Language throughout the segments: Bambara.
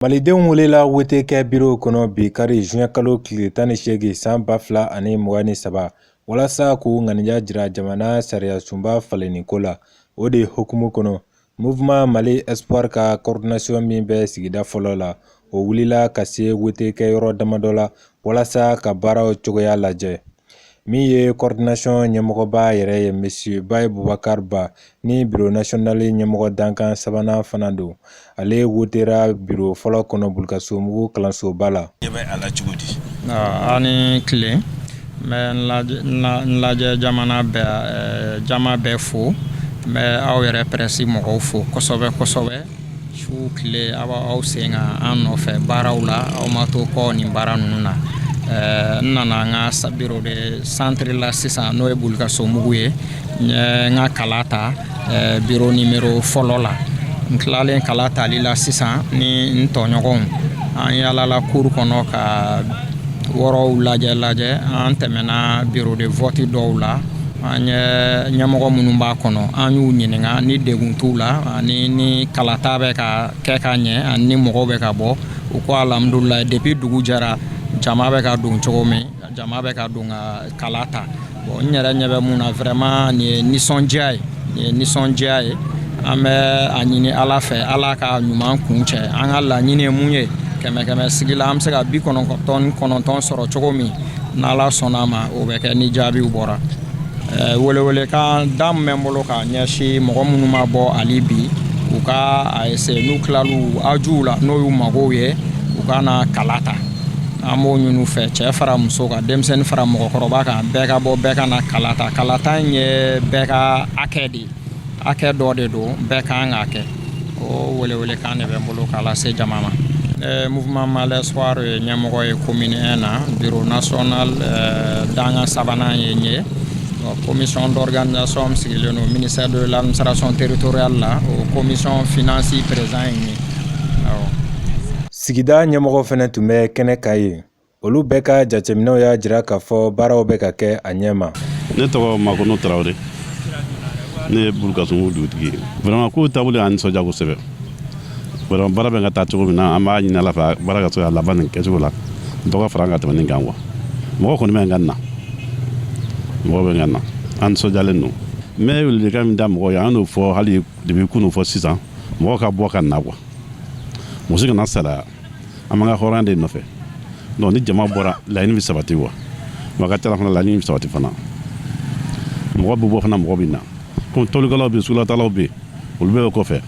Malidenw welela wote kɛ biro kɔnɔ bi kari juin kalo tile 18 san 2023 walasa k'u ŋaniya jira jamana sariyasunba falenni ko la. O de hukumu kɔnɔ, Mouvement Mali Espoir ka coordination min bɛ sigida fɔlɔ la, o wulila ka se wote kɛyɔrɔ damadɔ la walasa ka baaraw cogoya lajɛ. Min ye coordination ɲɛmɔgɔba yɛrɛ ye, Monsieur Baye Boubacar Ba, ni bureau national ɲɛmɔgɔ dankan sabanan fana don, ale wotera biro fɔlɔ kɔnɔ Bulukasobugu kalansoba la. Ɲɛ bɛ a la cogo di? Aw ni tile. N bɛ n lajɛ jamana bɛɛ, jama bɛɛ fo. N bɛ aw yɛrɛ presse mɔgɔw fo kosɛbɛ kosɛbɛ. Su tile, aw b'aw sen kan an nɔfɛ baaraw la, aw ma to kɔ nin baara ninnu na. N nana n ka bureau de centre la sisan, n'o ye Bulukasobugu ye. N ye n ka kala ta bureau numéro fɔlɔ la. N tilalen kala tali la sisan, ni n tɔɲɔgɔnw, an yaalala cour kɔnɔ ka wɔrɔw lajɛ lajɛ. An tɛmɛna bureau de vote dɔw la. An ye ɲɛmɔgɔ minnu b'a kɔnɔ, an y'u ɲininka ni degun t'u la, ani ni kalata bɛ ka kɛ ka ɲɛ, ani ni mɔgɔw bɛ ka bɔ. U ko alhamdulilayi, depuis dugu jɛra, jama bɛ ka don cogo min, jama bɛ ka don ka kala ta. Bon, n yɛrɛ ɲɛ bɛ mun na, vraiment nin ye nisɔndiya ye, nin ye nisɔndiya ye. An bɛ a ɲini Ala fɛ, Ala ka ɲuman kun cɛ. An ka laɲini ye mun ye, kɛmɛ kɛmɛ sigi la, an bɛ se ka 99 sɔrɔ cogo min, n'Ala sɔnna a ma, o bɛ kɛ ni jaabiw bɔra. Welewelekan da min bɛ n bolo k'a ɲɛsin mɔgɔ minnu ma bɔ hali bi, u ka a essayer, n'u tilal'u ajuw la, n'o y'u magow ye, u ka na kala ta. An b'o ɲini u fɛ, cɛ fara muso kan, denmisɛnnin fara mɔgɔkɔrɔba kan, bɛɛ ka bɔ, bɛɛ ka na kala ta. Kalata in ye bɛɛ ka hakɛ de ye, hakɛ dɔ de don, bɛɛ kan k'a kɛ. O welewelekan de bɛ n bolo k'a lase jama ma. Mouvement Mali Espoir ye ɲɛmɔgɔ ye commune 1 na, bureau national dankan sabanan ye n ye. Commission d'organisation sigilen don ministère de l'Administration territoriale la, o commission finance président ye n ye, awɔ. Sigida ɲɛmɔgɔ fana tun bɛ kɛnɛ kan yen. Olu bɛɛ ka jateminɛw y'a jira k'a fɔ baaraw bɛ ka kɛ a ɲɛ ma. Ne tɔgɔ Makono Tarawele, ne ye Bulukasunbugu dugutigi ye. Vraiment, kow taabolo y'an nisɔndiya kosɛbɛ. Vraiment, baara bɛ ka taa cogo min na, an b'a ɲini Ala fɛ, baara ka se ka laban nin kɛcogo la, dɔ ka fara an ka tɛmɛ nin kan quoi. Mɔgɔ kɔni bɛ ka na, mɔgɔ bɛ ka na, an nisɔndiyalen don. N bɛ welewelekan min da mɔgɔw ye, an y'o fɔ hali depuis kunun fɔ sisan, mɔgɔw ka bɔ ka na quoi, mɔgɔ si kana salaya. An b'an ka hɔrɔnya de nɔfɛ. Donc ni jama bɔra, laɲini bɛ sabati quoi. Wa a ka ca la fana, laɲini bɛ sabati fana. Mɔgɔ bɛ bɔ fana, mɔgɔ bɛ na. Komi tobilikɛlaw bɛ yen, sugulatalaw bɛ yen, olu bɛɛ bɛ kɔfɛ,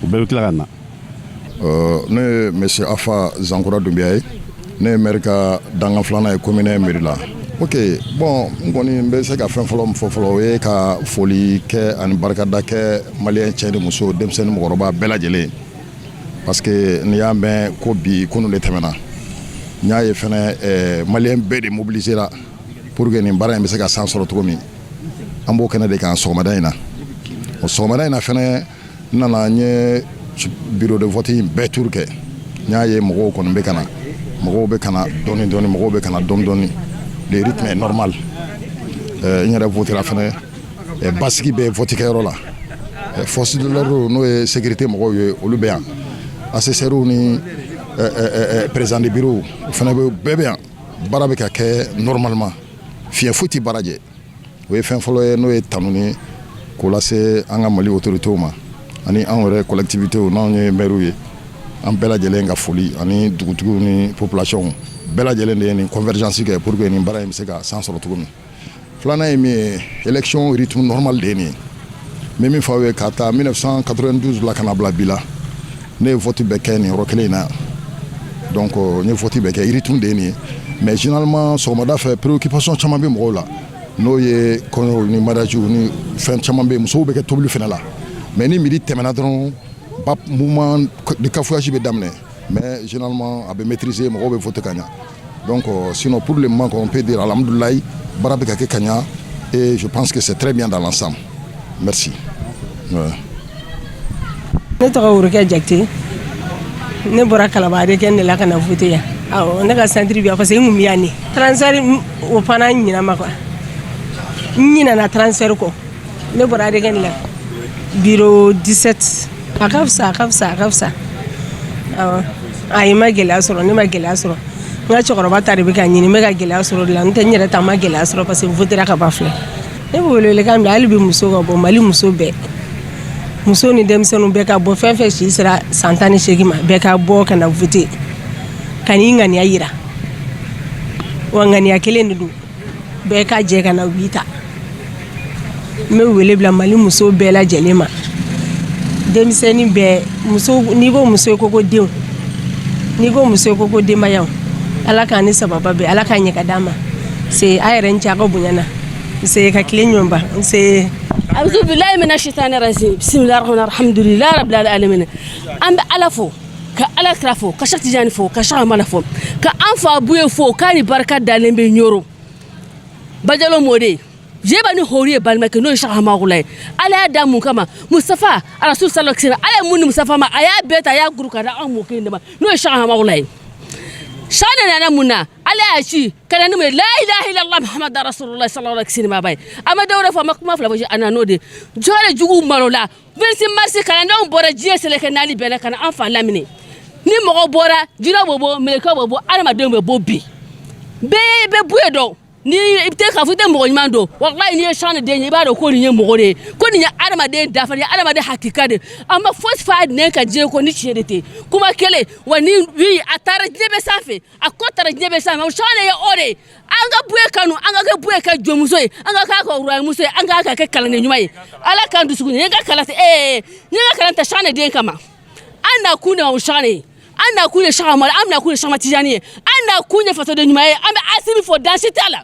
u bɛɛ bɛ tila ka na. Ne ye monsieur Afa Zankura Dunbiya ye. Ne ye maire ka dankan filanan ye commune mairie la. Ok, bon, n kɔni n bɛ se ka fɛn fɔlɔ min fɔ fɔlɔ, o ye ka foli kɛ ani barikada kɛ maliyɛn cɛ ni muso, denmisɛnnin, mɔgɔkɔrɔba bɛɛ lajɛlen, parce que n'i y'a mɛn ko bi, kunun de tɛmɛna. N y'a ye fɛnɛ, maliyɛn bɛɛ de mobilisera pour que nin baara in bɛ se ka san sɔrɔ cogo min. An b'o kɛnɛ de kan sɔgɔmada in na. O sɔgɔmada in na fɛnɛ, n nana, n ye bureau de vote in bɛɛ tour kɛ. N y'a ye mɔgɔw kɔni bɛ ka na, mɔgɔw bɛ ka na dɔɔni dɔɔni, mɔgɔw bɛ ka na dɔɔni dɔɔni. Le rythme est normal. N yɛrɛ votera fɛnɛ, basigi bɛ vote kɛyɔrɔ la. Force de l'ordre, n'o ye sécurité mɔgɔw ye, olu bɛ yan. Assesseurs ni président de bureau, o fana bɛ, bɛɛ bɛ yan. Baara bɛ ka kɛ normalement, fiɲɛ foyi tɛ baara jɛ. O ye fɛn fɔlɔ ye, n'o ye tanuni k'o lase an ka Mali autorités ma, ani anw yɛrɛ collectivités, n'anw ye maires ye. An bɛɛ lajɛlen ka foli, ani dugutigiw ni population bɛɛ lajɛlen de ye nin convergence kɛ pour que nin baara in bɛ se ka san sɔrɔ cogo min. Filanan ye min ye, élection rythme normal de ye nin ye. N bɛ min fɔ aw ye, ka taa 1992 la ka na bila bi la, ne ye vote bɛɛ kɛ nin yɔrɔ kelen in na. Donc n ye vote bɛɛ kɛ, rythme de ye nin ye. Mais généralement, sɔgɔmada fɛ, préoccupation caman bɛ mɔgɔw la, n'o ye kɔɲɔw ni mariage ni fɛn caman bɛ yen, musow bɛ kɛ tobili fɛnɛ la. Mais ni midi tɛmɛna dɔrɔn, ba mouvement de cafouillage bɛ daminɛ. Mais généralement, a bɛ maîtriser, mɔgɔw bɛ voter ka ɲa. Donc sinon, pour le moment, on peut dire alhamdulilayi, baara bɛ ka kɛ ka ɲa et je pense que c'est très bien dans l'ensemble. Merci, ouais. Ne tɔgɔ Worokɛ Jakite. Ne bɔra Kalaba de kɛ ne la ka na voter yan. Awɔ, ne ka centre bi yan, parce que n kun bɛ yan de transfert. O fana ɲinɛ ma quoi, n ɲinɛna transfert kɔ. Ne bɔra ADK de la, bureau 17. A ka fisa, a ka fisa, a ka fisa, awɔ. Ayi, n ma gɛlɛya sɔrɔ, ne ma gɛlɛya sɔrɔ. N ka cɛkɔrɔba ta de bɛ ka ɲini, n bɛ ka gɛlɛya sɔrɔ o de la. N tɛ n yɛrɛ ta, n ma gɛlɛya sɔrɔ parce que n votera ka ban filɛ. Ne bɛ welewelekan bila hali bi, muso ka bɔ, Mali muso bɛɛ, muso ni denmisɛnninw bɛɛ ka bɔ. Fɛn fɛn si sera san 18 ma, bɛɛ ka bɔ ka na voter, ka n'i ŋaniya yira. Wa ŋaniya kelen de don, bɛɛ ka jɛ ka na oui ta. N bɛ wele bila Mali muso bɛɛ lajɛlen ma, denmisɛnnin bɛɛ, muso. N'i ko muso, i ko ko denw. N'i ko muso, i ko ko denbayaw. Ala k'an ni sababa bɛn, Ala k'a ɲɛ ka d'an ma. Se a yɛrɛ n cɛ a ka bonya na. Nse, ka tile ɲɔgɔn nse. أعوذ بالله من الشيطان الرجيم، بسم الله الرحمن الرحيم، الحمد لله رب العالمين. An bɛ Ala fo, ka Ala kira fo, ka Cheikh Tidiane fo, ka Cheikh Amala fo, ka an fa Buye fo, k'a ni barika dalen bɛ Ɲoro Bajalo mɔden jeba ni hori ye balimakɛ, n'o ye Cheikh Hamagula ye. Ala y'a da mun kama? Mustafa Rasul sallallahu alaihi wasallam. Ala ye mun ni Mustafa ma, a y'a bɛɛ ta, a y'a guru ka da anw mɔkɛ in de ma, n'o ye Cheikh Hamagula ye. Cheikh de nana mun na? Ala y'a ci ka na ni mun ye? La ilaha illallah Muhammad rasulullah sallallahu alaihi wasallam. Ba ye a ma dɔwɛrɛ fɔ, a ma kuma fila fɔ, a nana n'o de jɔn jugu malo la. 26 mars, kalandenw bɔra diɲɛ seleke naani bɛɛ la ka na an fa lamini. Ni mɔgɔ bɔra, jinɛw bɛ bɔ, mɛlɛkɛw bɛ bɔ, adamadenw bɛ bɔ. Bi bɛɛ bɛ Buye dɔn. Ni i tɛ k'a fɔ i tɛ mɔgɔ ɲuman dɔn, walayi, n'i ye sani den ye, i b'a dɔn ko nin ye mɔgɔ de ye, ko nin ye adamaden dafa, nin ye adamaden hakika de. A ma fosi f'a nɛn ka diɲɛ kɔ ni tiɲɛ de tɛ kuma kelen wa. Ni wi a taara diɲɛ bɛ sanfɛ, a kɔ taara diɲɛ bɛ sanfɛ. Sani ye o de ye. An ka Buye kanu, an ka kɛ Buye ka jɔnmuso ye, an ka k'a ka wuramuso ye, an k'a kɛ kalanden ɲuman ye. Ala k'an dusukun ye. N ka kalan tɛ n ka kalan tɛ sani den kama. An na kun de ma sani ye, an na kun ye Cheikh Amadu, an na kun ye Cheikh Tijani ye, an na kun ye fasoden ɲuman ye. An bɛ Asimi fo, dansi t'a la.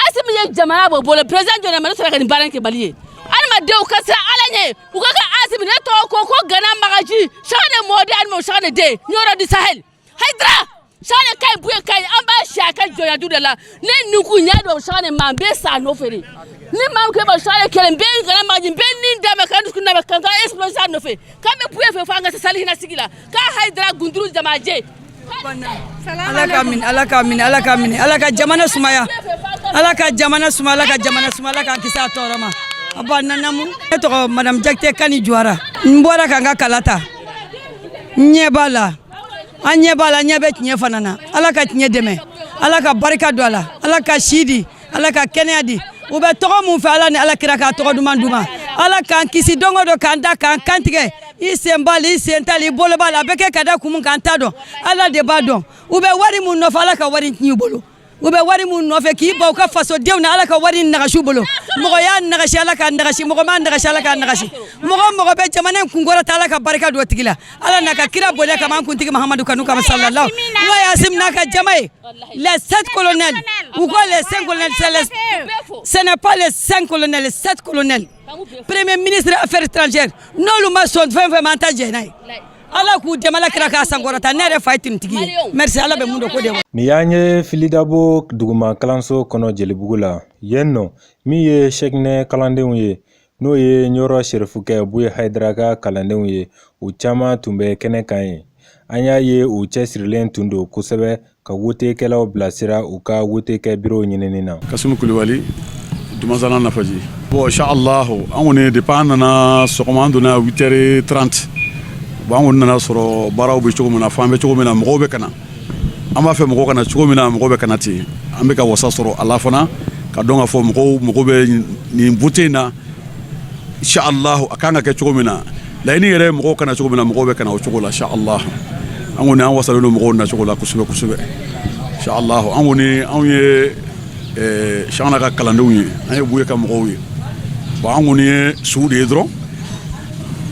Asimi ye jamana bɔ bolo, président jɔn ma ne sera ka nin baara in kɛ Mali ye. Adamadenw ka siran Ala ɲɛ, u ka kɛ Asimi. Ne tɔgɔ ko Gana Magaji, Cheikh de mɔden ani Cheikh de den Ɲɔrɔ du Sahel Hayidara. Cheikh de ka ɲi, Buye ka ɲi, an b'a si a ka jɔnya du de la. Ne nikun ɲɛ don Cheikh de ma, n bɛ sa nɔfɛ de. Ni maa min ko ma Cheikh de kɛlɛ, n bɛ Gana Magaji, n bɛ nin d'a ma, ka n dusukun d'a ma, ka n ka exploser a nɔfɛ. K'an bɛ Buye fɛ fo an ka se sali hinɛ sigi la k'a Hayidara Gunduru jamajɛ. Ala ka minɛ, Ala ka minɛ, Ala ka minɛ, Ala ka jamana sumaya, Ala ka jamana suma, Ala ka jamana suma, Ala k'an kisi a tɔɔrɔ ma. A ba nanamu. Ne tɔgɔ Madame Jakite Kani Juwara. N bɔra ka n ka kala ta. N ɲɛ b'a la, an ɲɛ b'a la, n ɲɛ bɛ tiɲɛ fana na. Ala ka tiɲɛ dɛmɛ, Ala ka barika don a la, Ala ka si di, Ala ka kɛnɛya di. U bɛ tɔgɔ mun fɛ, Ala ni Ala kira k'a tɔgɔ duman d'u ma. Ala k'an kisi don o don k'an da k'an kantigɛ. I sen b'a la, i sen t'a la, i bolo b'a la, a bɛ kɛ ka da kun mun kan, an t'a dɔn, Ala de b'a dɔn. U bɛ wari mun nɔfɛ, Ala ka wari tiɲɛ u bolo. U bɛ wari mun nɔfɛ k'i ban u ka fasodenw na, Ala ka wari nagasi u bolo. Mɔgɔ y'a nagasi, Ala k'a nagasi. Mɔgɔ m'a nagasi, Ala k'a nagasi. Mɔgɔ mɔgɔ bɛ jamana in kunkɔrɔta, Ala ka barika don o tigi la. Ala n'a ka kira bonya kama, an kuntigi Mahamadu kanu kama, sallallahu. N'o ye Asimi n'a ka jama ye, les sept colonels ou quoi, les cinq colonels, c'est les, ce n'est pas les cinq colonels, les sept colonels, premier ministre affaires étrangères, n'olu ma sɔn fɛn fɛn ma, an ta jɛ n'a ye. Ala k'u dɛmɛ, Ala kira k'a sankɔrɔta. Ne yɛrɛ fa ye tinitigi ye. Merci. Ala bɛ mun dɔn ko de. Nin y'an ye Filidabo duguma kalanso kɔnɔ Jelibugu la. Yen nɔ, min ye Sɛkinɛ kalandenw ye, n'o ye Ɲɔrɔ Serifukɛ Buye Hayidara ka kalandenw ye, u caman tun bɛ kɛnɛ kan yen. An y'a ye u cɛsirilen tun don kosɛbɛ ka wotekɛlaw bilasira u ka wotekɛ birow ɲinini na. Kasimu Kulibali, Dumasana Nafaji. Bon, inchallah, an kɔni, depuis an nana sɔgɔma, an donna 8h30. Bon, an kɔni nana sɔrɔ baaraw bɛ cogo min na, f'an bɛ cogo min na, mɔgɔw bɛ ka na. An b'a fɛ mɔgɔw ka na cogo min na, mɔgɔw bɛ ka na ten. An bɛ ka wasa sɔrɔ a la fana, ka dɔn k'a fɔ mɔgɔw mago bɛ nin vote in na. Inchallah, a kan ka kɛ cogo min na, laɲini yɛrɛ ye mɔgɔw ka na cogo min na, mɔgɔw bɛ ka na o cogo la. Inchallah, an kɔni, an wasalen don mɔgɔw nacogo la kosɛbɛ kosɛbɛ. Inchallah, an kɔni, anw ye Cheikhna ka kalandenw ye, an ye Buye ka mɔgɔw ye. Bon, an kɔni ye suw de ye dɔrɔn.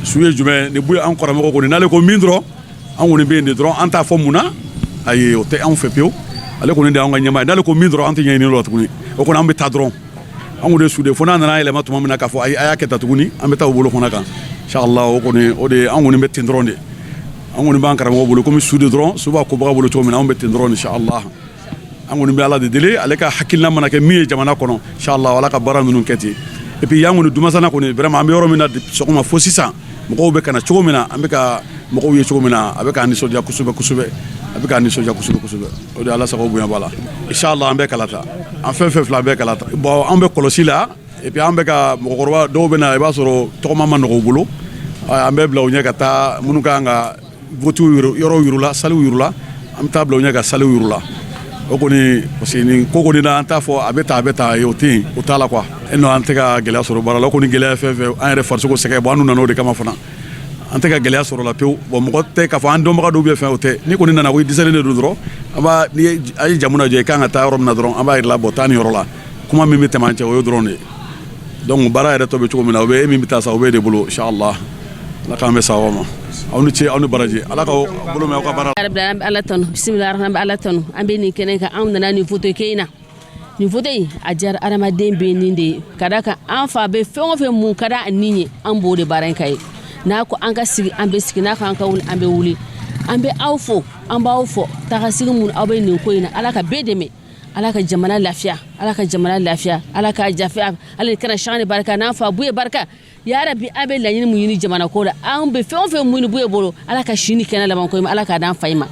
Su ye jumɛn ni Buye? An karamɔgɔ kɔni, n'ale ko min dɔrɔn, an kɔni bɛ yen de dɔrɔn. An t'a fɔ mun na, ayi, o tɛ anw fɛ pewu. Ale kɔni de y'anw ka ɲɛmaa ye. N'ale ko min dɔrɔn, an tɛ ɲɛɲini o la tuguni. O kɔni, an bɛ taa dɔrɔn. An kɔni ye su de ye, fo n'a nana yɛlɛma tuma min na k'a fɔ ayi, a y'a kɛ tan tuguni, an bɛ taa o bolo fana kan. Inchallah, o kɔni, o de an kɔni bɛ ten dɔrɔn de. An kɔni b'an karamɔgɔ bolo komi su de dɔrɔn, su b'a kobaga bolo cogo min na, anw bɛ ten dɔrɔn. Inchallah, an kɔni bɛ Ala de deli, ale ka hakilina mana kɛ min ye jamana kɔnɔ, inchallah, Ala ka baara ninnu kɛ ten. Et puis yan kɔni, Dumasana kɔni, vraiment, an bɛ yɔrɔ min na, sɔgɔma fo sisan, mɔgɔw bɛ ka na cogo min na, an bɛ ka mɔgɔw ye cogo min na, a bɛ k'an nisɔndiya kosɛbɛ kosɛbɛ, a bɛ k'an nisɔndiya kosɛbɛ kosɛbɛ. O de ye Ala sago, bonya b'a la. Inchallah, an bɛ kala ta, an fɛn fɛn filɛ, an bɛ kala ta. Bon, an bɛ kɔlɔsi la. Et puis an bɛ ka mɔgɔkɔrɔba dɔw bɛ na, i b'a sɔrɔ tɔgɔma ma nɔgɔ u bolo, an bɛ bila u ɲɛ ka taa minnu kan ka voter. vote yɔrɔw yir'u la, sallew yir'u la. An bɛ taa bila u ɲɛ ka sallew yir'u la. O kɔni, parce que nin ko kɔni na, an t'a fɔ a bɛ tan, a bɛ tan, o tɛ yen, o t'a la quoi. E non, an tɛ ka gɛlɛya sɔrɔ baara la. O kɔni, gɛlɛya fɛn fɛn, an yɛrɛ farisogo sɛgɛn. Bon, an dun nana o de kama fana. An tɛ ka gɛlɛya sɔrɔ la pewu. Bon, mɔgɔ tɛ k'a fɔ an dɔnbaga dɔw bɛ fɛn, o tɛ. N'i kɔni nana ko i dɛsɛlen de don dɔrɔn, an b'a ni a ye jamu lajɛ, i kan ka taa yɔrɔ min na dɔrɔn, an b'a yir'i la. Bon, taa nin yɔrɔ la. Kuma min bɛ tɛmɛ an cɛ, o ye dɔrɔn de ye. Donc baara yɛrɛ tɔ bɛ cogo min na, o bɛ e min bɛ taa sa, o bɛ e de bolo. Inshallah, Ala k'an bɛ sababa ma. Aw ni ce, aw ni baraji. Ala k'aw bolo mɛn aw ka baara la. An bɛ Ala tanu, bisimilahi rahmani, an bɛ Ala tanu. An bɛ nin kɛnɛ kan, anw nana nin vote kɛ in na. Nin vote in a diyara adamaden bɛɛ nin de ye, ka d'a kan an fa bɛ fɛn o fɛn mun ka d'a nin ye, an b'o de baara in ka ye. N'a ko an ka sigi, an bɛ sigi. N'a ko an ka wuli, an bɛ wuli. An bɛ aw fo, an b'aw fo tagasigi mun aw bɛ nin ko in na. Ala ka bɛɛ dɛmɛ, Ala ka jamana lafiya, Ala ka jamana lafiya, Ala ka jafiya, Ala ni kɛra sani barika n'an fa buye barika. Ya Rabi, an bɛ laɲini mun ɲini jamana ko la, an bɛ fɛn o fɛn mun buye bolo, Ala ka si ni kɛnɛ laban ko Ala k'a d'an fa ma,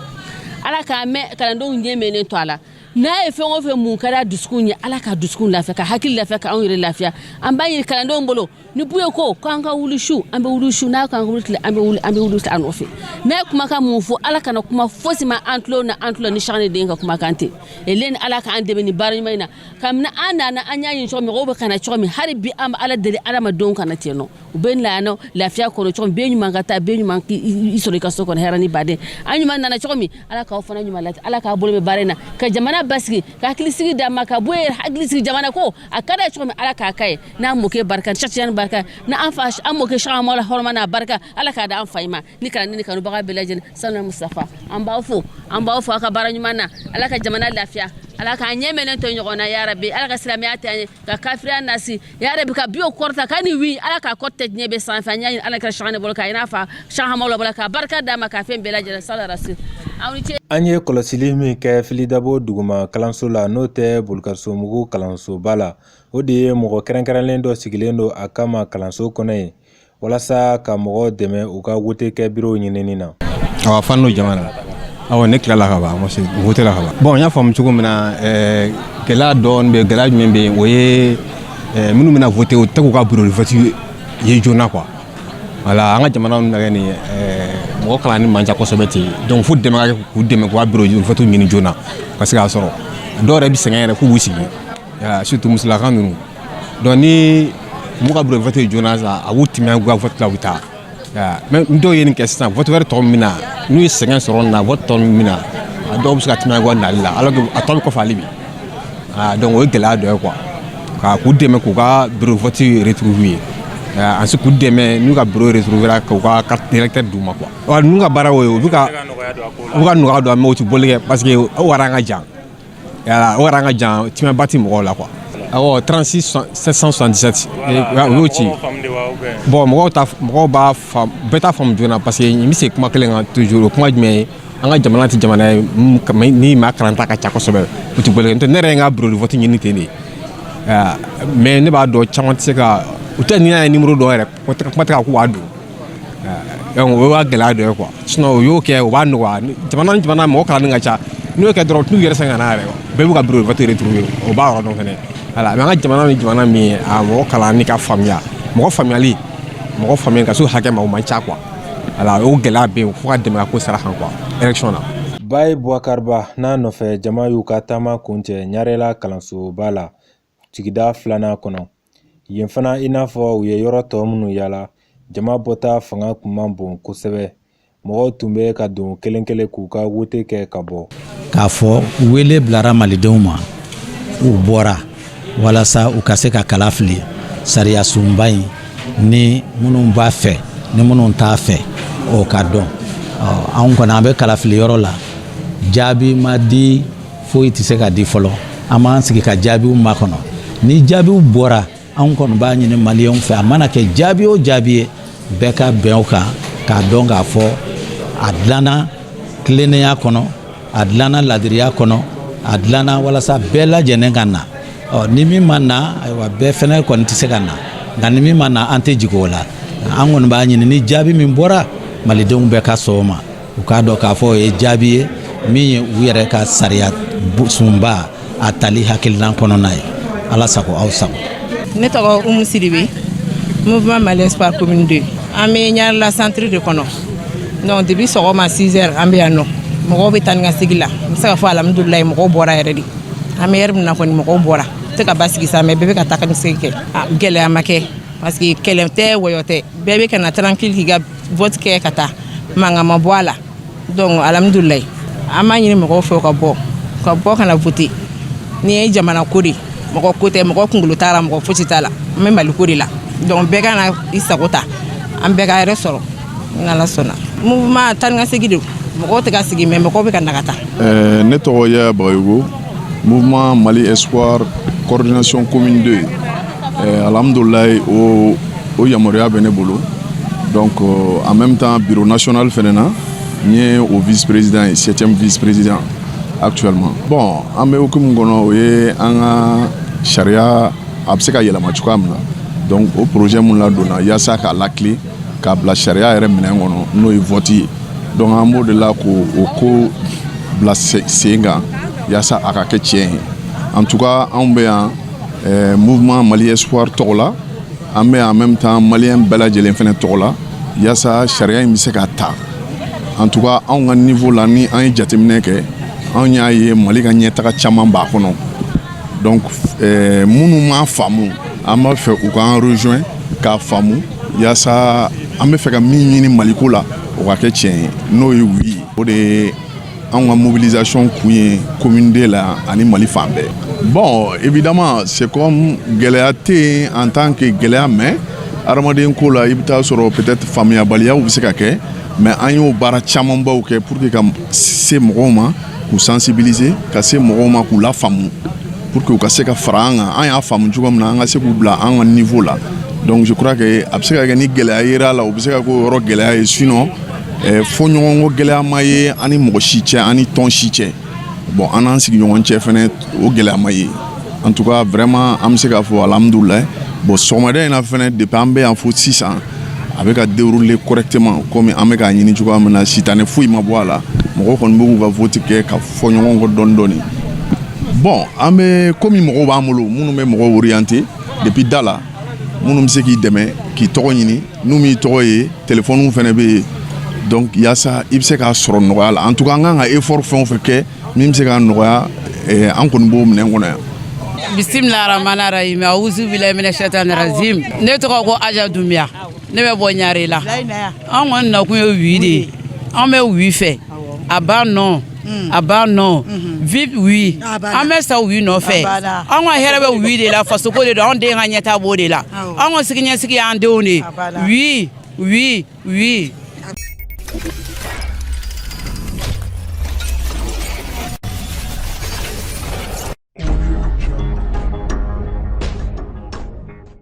Ala k'a mɛn kalandenw ɲɛ mɛnnen to a la. N'a ye fɛn o fɛn mun ka d'a dusukun ye, Ala ka dusukun lafiya, ka hakili lafiya, ka anw yɛrɛ lafiya. An b'a ɲini kalandenw bolo, ni buye ko k'an ka wuli su, an bɛ wuli su. N'a k'an ka wuli tile, an bɛ wuli, an bɛ wuli a nɔfɛ. N'a ye kumakan mun fɔ, Ala kana kuma fosi ma an tulo na, an tulo ni sani den ka kumakan tɛ ele ni. Ala k'an dɛmɛ ni baara ɲuman in na. Kabini an nana, an y'a ɲini cogo min, mɔgɔw bɛ ka na cogo min, hali bi an bɛ Ala deli, adamadenw kana ten nɔ, u bɛ na yan nɔ lafiya kɔnɔ cogo min, bɛɛ ɲuman ka taa, bɛɛ ɲuman k'i sɔrɔ i ka so kɔnɔ, hɛrɛ ni baden. An ɲuman nana cogo min, Ala k'aw fana ɲuman lati, Ala k'a bolo bɛ baara in na, ka jamana basigi, ka hakilisigi d'a ma, ka bɔ yen hakili sigi jamana ko a ka d'a ye cogo min, Ala k'a k'a ye n'a mɔkɛ barika, Sɛki barika, n'an fa, an mɔkɛ Sɛki hɔrɔma n'a barika, Ala k'a d'an fa ma ni kalanden ni kanubaga bɛɛ lajɛlen. Sanu Mustafa, an b'aw fo, an b'aw fo aw ka baara ɲuman na. Ala ka jamana lafiya, Ala k'an ɲɛ mɛnɛ to ɲɔgɔn na. Ya Rabi, Ala ka silamɛya tɛ an ye, ka kafiriya nasi. Ya Rabi, ka biyo kɔrɔta ka ni wi, Ala k'a kɔrɔta diɲɛ bɛ sanfɛ. An y'a ɲini Ala ka sani bolo, k'a ɲini fa Sɛki Hamala bolo, k'a barika d'a ma, k'a fɛn bɛɛ lajɛlen sala rasul. Aw ni ce. An ye kɔlɔsili min kɛ Filidabo duguma kalanso la, n'o tɛ Bulukasobugu kalansoba la, o de ye mɔgɔ kɛrɛnkɛrɛnlen dɔ sigilen don a kama kalanso kɔnɔ yen, walasa ka mɔgɔw dɛmɛ u ka wote kɛ birow ɲinini na. Awa, fan n'o jama la. Awɔ, ne tilala ka ban, ma se vote la ka ban. Bon, n y'a faamu cogo min na, gɛlɛya dɔɔni bɛ. Gɛlɛya jumɛn bɛ yen? O ye minnu bɛna vote, u tɛ k'u ka bureau de vote ye joona quoi. Voilà, an ka jamana ninnu kɛ nin ye, mɔgɔ kalanni man ca kosɛbɛ ten. Donc fo dɛmɛ ka kɛ k'u dɛmɛ k'u ka bureau de vote ɲini joona ka se k'a sɔrɔ. Dɔw yɛrɛ bɛ sɛgɛn yɛrɛ k'u b'u sigi, surtout musolaka ninnu. Donc ni m'u ka bureau de vote ye joona sa, a b'u timiya k'u ka vote la, u bɛ taa. Mais ni dɔw ye nin kɛ sisan, vote wɛrɛ tɔ min bɛ na, n'u ye sɛgɛn sɔrɔ nin na, vote tɔ min bɛ na, a dɔw bɛ se ka timiya k'u ka nali la, alors que a tɔ bɛ kɔfɛ hali bi. Donc o ye gɛlɛya dɔ ye quoi, ka k'u dɛmɛ k'u ka bureau de vote retrouver, ensuite k'u dɛmɛ n'u ka bureau retrouver, k'u ka carte d'électeur d'u ma quoi. Wa ninnu ka baara y'o ye, u bɛ ka nɔgɔya don a, mais u tɛ boli kɛ parce que o wara ka jan, yala o wara ka jan, timɛba tɛ mɔgɔw la quoi. Awɔ, 36 777, u y'o ci. Bon, mɔgɔw ta, mɔgɔw b'a faamu, bɛɛ t'a faamu joona, parce que n bɛ segin kuma kelen kan toujours. O kuma jumɛn ye? An ka jamana tɛ jamana ye ni maa kalanta ka ca kosɛbɛ, u tɛ boli kɛ. N'o tɛ, ne yɛrɛ ye n ka bureau de vote ɲini ten de, mais ne b'a dɔn caman tɛ se ka u tɛ. N'i y'a ye numéro dɔw yɛrɛ, kuma tɛ ka k'u b'a don. Donc o y'a gɛlɛya dɔ ye quoi. Sinon u y'o kɛ, u b'a nɔgɔya. Jamana ni jamana mɔgɔ kalanni ka ca, n'u y'o kɛ dɔrɔn, u t'u yɛrɛ sɛgɛn ka n'a yɛrɛ, bɛɛ b'u ka bureau de vote retrouver, o b'a yɔrɔ dɔn fɛnɛ. Voilà, mais an ka jamana ni jamana min ye, a mɔgɔ kalanni ka faamuya, mɔgɔ faamuyali, mɔgɔ faamuya ka s'o hakɛ ma, o man ca quoi. Voilà, o gɛlɛya bɛ yen, fo ka dɛmɛ ka ko sara kan quoi, élection na. Baye Boubacar n'a nɔfɛ jama y'u ka taama kuncɛ Ɲarela kalansoba la, sigida filanan kɔnɔ. Yen fana, i n'a fɔ u ye yɔrɔ tɔ minnu yala, jama bɔta fanga tun man bon kosɛbɛ. Mɔgɔw tun bɛ ka don kelen kelen k'u ka wote kɛ ka bɔ. K'a fɔ wele bilara malidenw ma, u bɔra walasa u ka se ka kala fili sariya sunba in ni minnu b'a fɛ ni minnu t'a fɛ, o ka dɔn. Anw kɔni, an bɛ kalafili yɔrɔ la, jaabi ma di, foyi tɛ se ka di fɔlɔ. An b'an sigi ka jaabiw makɔnɔ. Ni jaabiw bɔra, anw kɔni b'a ɲini maliyɛnw fɛ, a mana kɛ jaabi o jaabi ye, bɛɛ ka bɛn o kan, k'a dɔn k'a fɔ a dilanna tilennenya kɔnɔ, a dilanna ladiriya kɔnɔ, a dilanna walasa bɛɛ lajɛlen ka na. Ɔ, ni min ma na, ayiwa, bɛɛ fɛnɛ kɔni tɛ se ka na. Nka ni min ma na, an tɛ jigin o la. An kɔni b'a ɲini, ni jaabi min bɔra, malidenw bɛɛ ka sɔn o ma, u k'a dɔn k'a fɔ o ye jaabi ye min ye u yɛrɛ ka sariya sunba a tali hakilina kɔnɔna ye. Ala sago, aw sago. Ne tɔgɔ Umu Sidibe, Mouvement Mali Espoir commune 2. An bɛ Ɲarela centre de kɔnɔ. Donc depuis sɔgɔma 6 heures an bɛ yan nɔ, mɔgɔw bɛ taa ni ka segin la. N bɛ se ka fɔ alhamdulilayi, mɔgɔw bɔra yɛrɛ de. An bɛ heure min na kɔni, mɔgɔw bɔra tɛ ka basigi sa, mais bɛɛ bɛ ka taa ni segin kɛ. Gɛlɛya ma kɛ parce que kɛlɛ tɛ, wɔyɔ tɛ, bɛɛ bɛ ka na tranquille k'i ka vote kɛ ka taa, mankan ma bɔ a la. Donc alhamdulilayi, an b'a ɲini mɔgɔw fɛ u ka bɔ ka na voter. Nin ye jamana ko de, mɔgɔ ko tɛ, mɔgɔ kunkolo t'a la, mɔgɔ fosi t'a la. An bɛ Mali ko de la. Donc bɛɛ ka na i sago ta, an bɛɛ ka hɛrɛ sɔrɔ n'Ala sɔnna. Mouvement taa ni ka segin de, mɔgɔw tɛ ka sigi, mais mɔgɔw bɛ ka na ka taa. Ne tɔgɔ Yaya Bagayogo, mouvement Mali Espoir, coordination commune 2. Alhamdulilayi, o yamaruya bɛ ne bolo. Donc en même temps, bureau national fɛnɛ na, n ye o vice président ye, septième vice président actuellement. Bon, an bɛ hukumu kɔnɔ, o ye an ka sariya a bɛ se ka yɛlɛma cogoya min na. Donc o projet mun ladonna yaasa k'a lakile k'a bila sariya yɛrɛ minɛn kɔnɔ, n'o ye vote ye. Donc an b'o de la k'o o ko bila sen kan yaasa a ka kɛ tiɲɛ ye. En tout cas, anw bɛ yan mouvement Mali Espoir tɔgɔ la, an bɛ yan en même temps malien bɛɛ lajɛlen fɛnɛ tɔgɔ la, yaasa sariya in bɛ se ka ta. En tout cas, anw ka niveau la, ni an ye jateminɛ kɛ, anw y'a ye Mali ka ɲɛtaga caman b'a kɔnɔ. Donc minnu m'a faamu, an b'a fɛ u k'an rejoint k'a faamu, yaasa an bɛ fɛ ka min ɲini Maliko la, o ka kɛ tiɲɛ ye, n'o ye oui. O de ye anw ka mobilisation kun ye commune 2 la ani Mali fan bɛɛ. Bon, évidemment, c'est comme gɛlɛya tɛ yen en tant que gɛlɛya, mais adamaden ko la, i bɛ taa sɔrɔ peut-être faamuyabaliyaw bɛ se ka kɛ, mais an y'o baara camanbaw kɛ pour que ka se mɔgɔw ma, k'u sensibiliser, ka se mɔgɔw ma, k'u lafaamu, pour que u ka se ka fara an kan. An y'a faamu cogo min na, an ka se k'u bila an ka niveau la. Donc je crois que a bɛ se ka kɛ ni gɛlɛya yera la, o bɛ se ka k'o yɔrɔ gɛlɛya ye. Sinon fɔ ɲɔgɔnkɔ gɛlɛya ma ye an ni mɔgɔ si cɛ, an ni tɔn si cɛ. Bon, an n'an sigiɲɔgɔn cɛ fɛnɛ, o gɛlɛya ma ye. En tout cas, vraiment, an bɛ se k'a fɔ alhamdulilayi. Bon, sɔgɔmada in na fɛnɛ, depuis an bɛ yan fo sisan, a bɛ ka dérouler correctement komi an bɛ k'a ɲini cogoya min na. Sitanɛ foyi ma bɔ a la, mɔgɔw kɔni bɛ k'u ka vote kɛ ka fɔ ɲɔgɔn kɔ dɔɔni dɔɔni. Bon, an bɛ komi mɔgɔw b'an bolo minnu bɛ mɔgɔw orienter depuis da la, minnu bɛ se k'i dɛmɛ k'i tɔgɔ ɲini, n'u m'i tɔgɔ ye, téléphone fɛnɛ bɛ yen. Donc yaasa i bɛ se k'a sɔrɔ nɔgɔya la. En tout cas, an kan ka effort fɛn o fɛn kɛ min bɛ se k'a nɔgɔya, an kɔni b'o minɛn kɔnɔ yan. Bisimila rahmani rahim, awuzu bilahi mina shaitani rajim. Ne tɔgɔ ko Aja Dunbiya, ne bɛ bɔ Ɲare la. An kɔni nakun ye oui de ye, an bɛ oui fɛ. A ba nɔ, a ba nɔ, vive oui. An bɛ sa oui nɔfɛ. An ka hɛrɛ bɛ oui de la, fasoko de don, anw den ka ɲɛta b'o de la, an ka sigiɲɛsigi y'an denw de ye. Oui, oui, oui.